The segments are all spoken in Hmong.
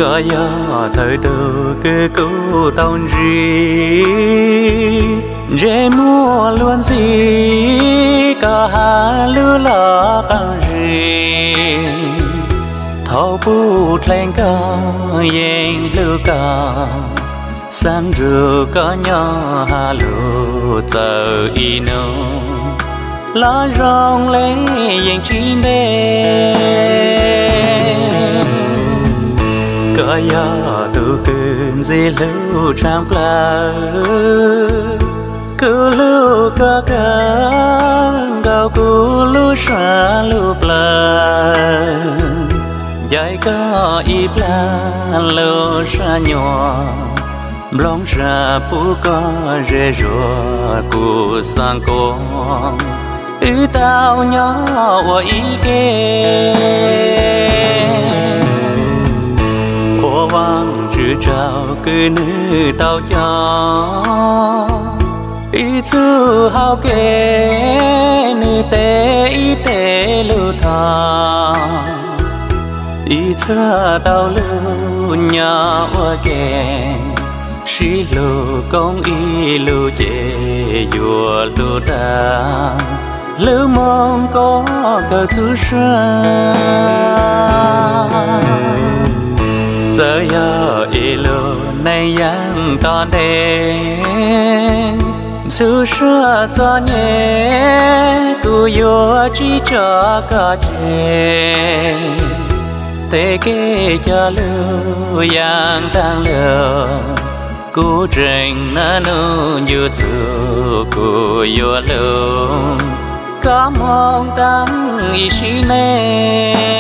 Koj yog thawj tug kws kuv tau ntsib, ntsej muag luag ntxhi, koj has lug los qaab zim. Thaus puv dlhee koj yeej hlub koj, xaav nrug koj nyob has lug txawm ib nub, los zoo le yeej tsis ntev. Koj yog tug kws ntxim hlub tshaaj plawg, kuv hlub koj kawg nkaus kuv lub suab lub plawg. Ncaim koj ib plag lub sab nyuam, nplooj zag pub koj ze zuag kuv xaav kuas, wb tau nyob ua ib ke. Ua Vaajtswv tsaug kws nwg tau coj wb txug hauv kev, nwg teb ib teg lug thov, wb txhaj tau lug nyob ua ke, sib hlub koob ib lug ces yuav hlub tag, hlub moog koj kawg txhua sua. Txawm yog ib lub neej yaaj tom ntej, txhua sua txom nyem kuv yuav tsis tso koj tseg. Tej kev coj lug yaam taag lug, kuv tseem naj nub ncu txug kuv yuav lug, koj moog taag ib sim neej.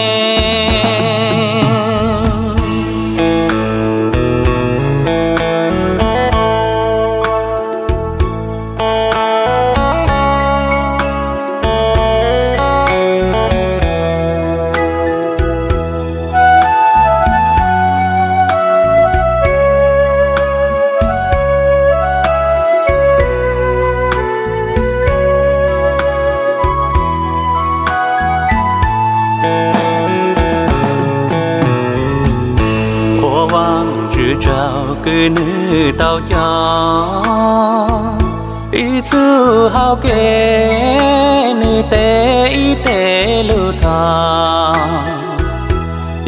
Ua Vaajtswv tsaug kws nwg tau coj wb txug hauv kev, nwg teb ib teg lug thov,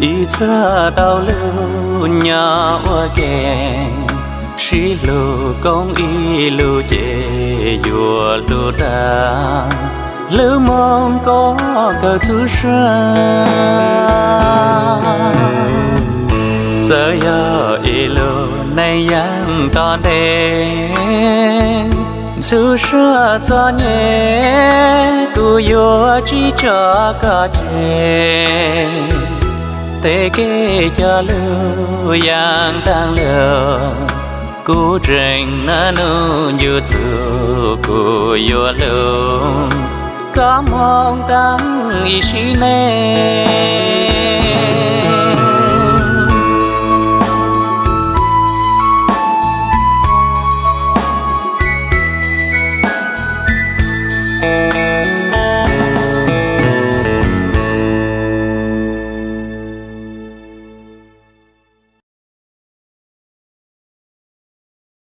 wb txhaj tau lug nyob ua ke, sib hlub koob ib lug ces yuav hlub tag, hlub moog koj kawg txhua sua. Txawm yog ib lub neej yaaj tom ntej, txhua sua txom nyem kuv yuav tsis tso koj tseg. Tej kev coj lug yaam taag lug, kuv tseem naj nub ncu txug kuv yuav lug, koj moog taag ib sim neej.